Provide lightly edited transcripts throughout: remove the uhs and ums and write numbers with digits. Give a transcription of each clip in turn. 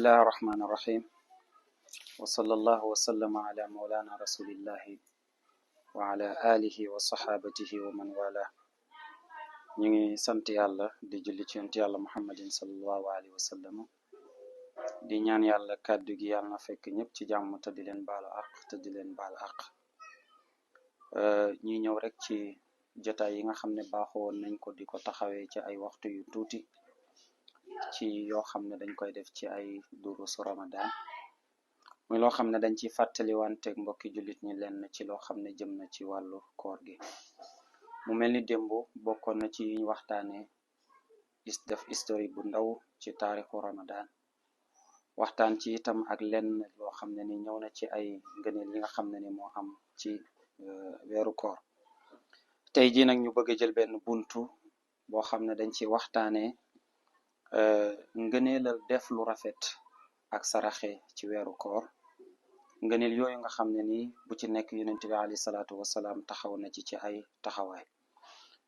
bismillahi irrahmani irrahim wa sallallahu wa sallama ala maulana rasulillahi wa ala alihi wa sahabatihi wa man wala ñu ngi sant yàlla di julli ci yonent yàlla muhammadin sallallahu alayhi wa sallam di ñaan yàlla kàddu gi yàlla na fekk ñëpp ci jàmm te di leen baalu àq te di leen baal àq ñuy ñëw rek ci jotaay yi nga xam ne baaxoon nañ ko di ko taxawee ci ay waxtu yu tuuti ci yoo xam ne dañ koy def ci ay durusu ramadan muy loo xam ne dañ ci fàttali wanteeg mbokki jullit ñi leen ci loo xam ne jëm na ci wàllu koor gi mu mel ni démb bokkoon na ci yiñ waxtaane def historique bu ndaw ci taarixu ramadan waxtaan ci itam ak lenn loo xam ne ni ñëw na ci ay ngëneel yi nga xam ne ni moo am ci weeru koor tey jii nag ñu bëgg a jël benn buntu boo xam ne dañ ci waxtaane ngëneelal def lu rafet ak saraxe ci weeru koor ngëneel yooyu nga xam ne ni bu ci nekk yonent bi alayhi salaatu wasalaam taxaw na ci ay taxawaay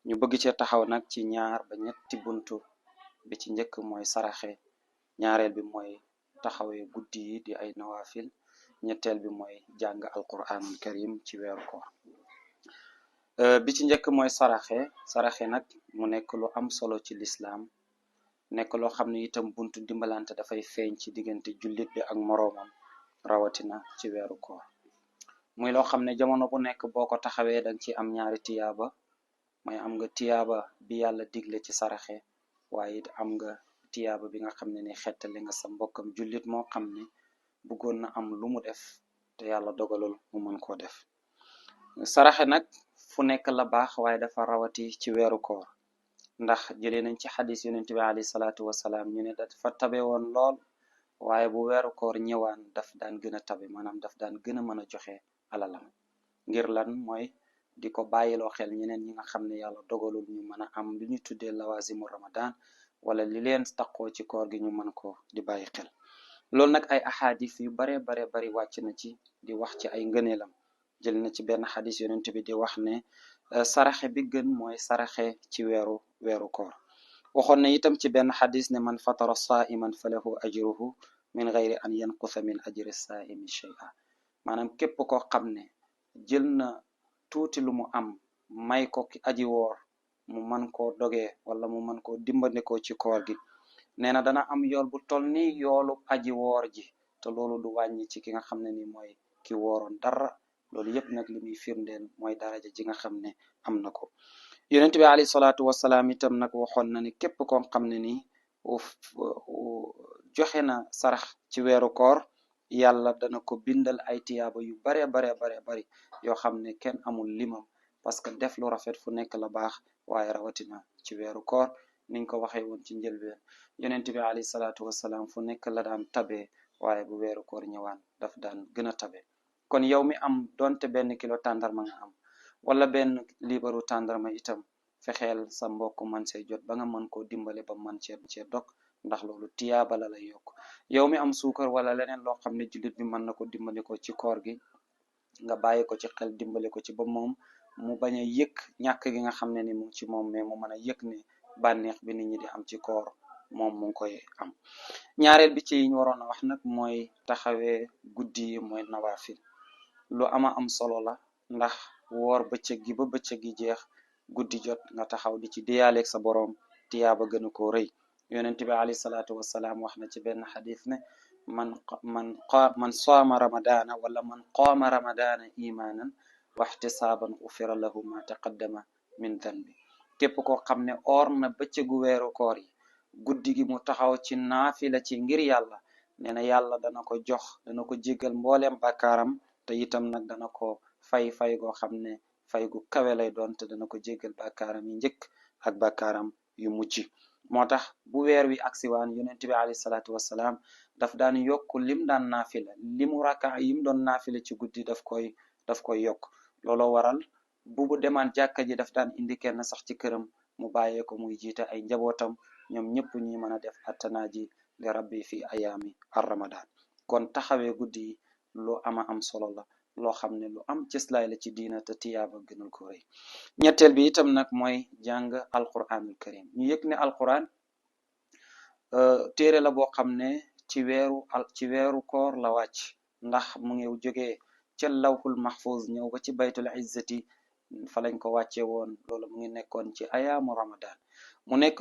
ñu bëgg ci taxaw nag ci ñaar ba ñetti buntu bi ci njëkk mooy saraxe ñaareel bi mooy taxawee guddi yi di ay nawafil ñetteel bi mooy jàng alquranul karim ci weeru koor bi ci njëkk mooy saraxe nag mu nekk lu am solo ci lislaam nekk loo xam ne itam buntu dimbalante dafay feeñ ci diggante jullit bi ak moroomam rawatina ci weeru koor muy loo xam ne jamono bu nekk boo ko taxawee danga ci am ñaari tiyaaba mooy am nga tiyaaba bi yàlla digle ci saraxe waaye it am nga tiyaaba bi nga xam ne ni xettali nga sa mbokkam jullit moo xam ne bëggoon na am lu mu def te yàlla dogalul mu mën koo def saraxe nag fu nekk la baax waaye dafa rawati ci weeru koor ndax jëlee nañ ci xadis yonent bi alayhi salaatu wasalaam ñu ne dafa tabe woon lool waaye bu weeru koor ñëwaan daf daan gën a tabe maanaam daf daan gën a mën a joxe alalam ngir lan mooy di ko bàyyiloo xel ñeneen ñi nga xam ne yàlla dogalul ñu mën a am lu ñu tuddee lawazimu ramadan wala li leen taqoo ci koor gi ñu mën ko di bàyyi xel loolu nag ay ahadis yu bare bari wàcc na ci di wax ci ay ngëneelam jël na ci benn xadis yonent bi di wax ne saraxe bi gën mooy saraxe ci weeru koor waxoon na itam ci benn xadis ne man fatara saiman falahu ajruhu min gayri an yanqusa min ajri saimi shay'a maanaam képp koo xam ne jël na tuuti lu mu am may ko ki aji woor mu mën koo dogee wala mu mën koo dimbandikoo ci koor gi nee na dana am yool bu tol ni yoolu aji woor ji te loolu du wàññi ci ki nga xam ne ni mooy ki wooroon dara loolu yëpp nag li muy firndeel mooy daraja ji nga xam ne am na ko yonent bi alayhi salaatu wasalaam itam nag waxoon na ne képp koo xam ne ni joxe na sarax ci weeru koor yàlla dana ko bindal ay tiyaaba yu bare bari yoo xam ne kenn amul limam parce que def lu rafet fu nekk la baax waaye rawatina ci weeru koor niñ ko waxee woon ci njëlbeen yonent bi alayhi salaatu wasalaam fu nekk la daan tabe waaye bu weeru koor ñëwaan daf daan gën a tabe kon yow mi am donte benn kilo tàndarma nga am wala benn liibaru tàndarma itam fexeel sa mbokk man see jot ba nga mën koo dimbale ba man cee dog ndax loolu tiyaaba la lay yokk yow mi am suukar wala leneen loo xam ne jullit bi mën na ko dimbale ko ci koor gi nga bàyyi ko ci xel dimbale ko ci ba moom mu bañ a yëg ñàkk gi nga xam ne ni mu ci moom mais mu mën a yëg ne bànneex bi nit ñi di am ci koor moom mu ngi koy am ñaareel bi ci ñu waroon a wax nag mooy taxawee guddi yi mooy nawaafil lu am solo la ndax woor bëccëg gi ba bëccëg gi jeex guddi jot nga taxaw di ci diyaaleeg sa boroom tiyaaba gën a koo rëy yonent bi alayhi salaatu wasalaam wax na ci benn xadis ne man saama ramadana wala man qaama ramadana imanan wa ihtisaaban ufira lahu ma taqaddama min danbi képp koo xam ne oor na bëccëgu weeru koor yi guddi gi mu taxaw ci naafila ci ngir yàlla nee na yàlla dana ko jox dana ko jéggal mbooleem bàkkaaram te itam nag dana ko fay goo xam ne fay gu kawe lay doon te dana ko jéggal bàkkaaram yi njëkk ak bàkkaaram yu mujj moo tax bu weer wi aksiwaan yonent bi alayhi salaatu wasalaam daf daan yokk lim daan naafila limu raka yim doon naafila ci guddi daf koy yokk looloo waral bu demaan jàkka ji daf daan indi kenn sax ci këram mu bàyyee ko muy jiite ay njabootam ñoom ñëpp ñi mën a def attanaaji li rabbi fi ayaami ar ramadan kon taxawee guddi yi lu am solo la loo xam ne lu am cëslaay la ci diina te tiyaaba gënal ko rëy ñetteel bi itam nag mooy jàng alquranul karim ñu yëg ne alquran téere la boo xam ne ci weeru koor la wàcc ndax mu ngi jógee ca lawhul mahfuz ñëw ba ci baytul izzati fa lañ ko wàcce woon loolu mu ngi nekkoon ci ayaamu ramadan mu nekk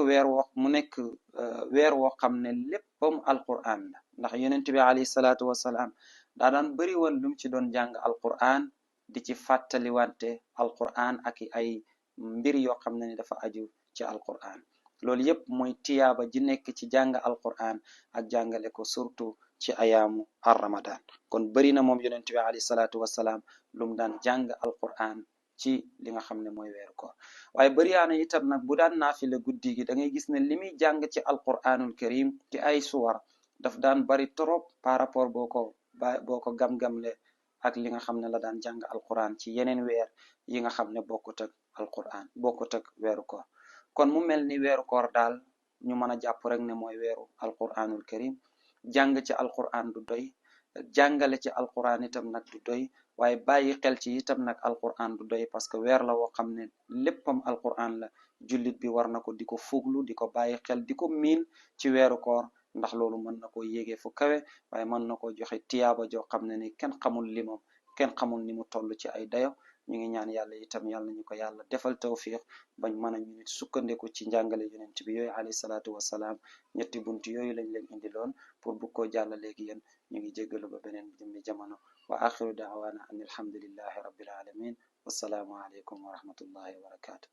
weer woo xam ne léppam alquran la ndax yonent bi alayhi salaatu wasalaam daa daan bëri woon lum ci doon jàng alquran di ci fàttaliwante alquran ak ay mbir yoo xam ne ni dafa aju ci alquran loolu yépp mooy tiyaaba ji nekk ci jàng alquran ak jàngale ko surtout ci ayaamu ar ramadan kon bëri na moom yonent bi alayhi salaatu wasalaam lum daan jàng alquran ci li nga xam ne mooy weeru koor waaye bëriyaana itam nag bu daan naafila guddi gi da ngay gis ne li muy jàng ci alquranul karim ci ay suwar daf daan bari trop par rapport boo ko gam-gamle ak li nga xam ne la daan jàng alquran ci yeneen weer yi nga xam ne bokkut ak alquran bokkut ak weeru koor kon mu mel ni weeru koor daal ñu mën a jàpp rek ne mooy weeru alquranul karim jàng ci alquran du doy jàngale ci alquran itam nag du doy waaye bàyyi xel ci itam nag alquran du doy parce que weer la woo xam ne léppam alquran la jullit bi war na ko di ko fuglu di ko bàyyi xel di ko miin ci weeru koor ndax loolu mën na ko yéegee fu kawe waaye mën na ko joxe tiyaaba joo xam ne ni kenn xamul limam kenn xamul ni mu toll ci ay dayo ñu ngi ñaan yàlla itam yàlla ñu ko yàlla defal tawfiq bañ mën a ñu nit sukkandiku ci njàngale yonent bi yooyu alayhi salaatu wasalaam ñetti bunt yooyu lañ leen indi loon pour bu ko jàlla léegi yéen ñu ngi jéggalu ba beneen jëmmi jamono wa axiru daawaana an alhamdulillahi rabbil alamin wassalaamu aleykum wa rahmatullahi wa barakatuh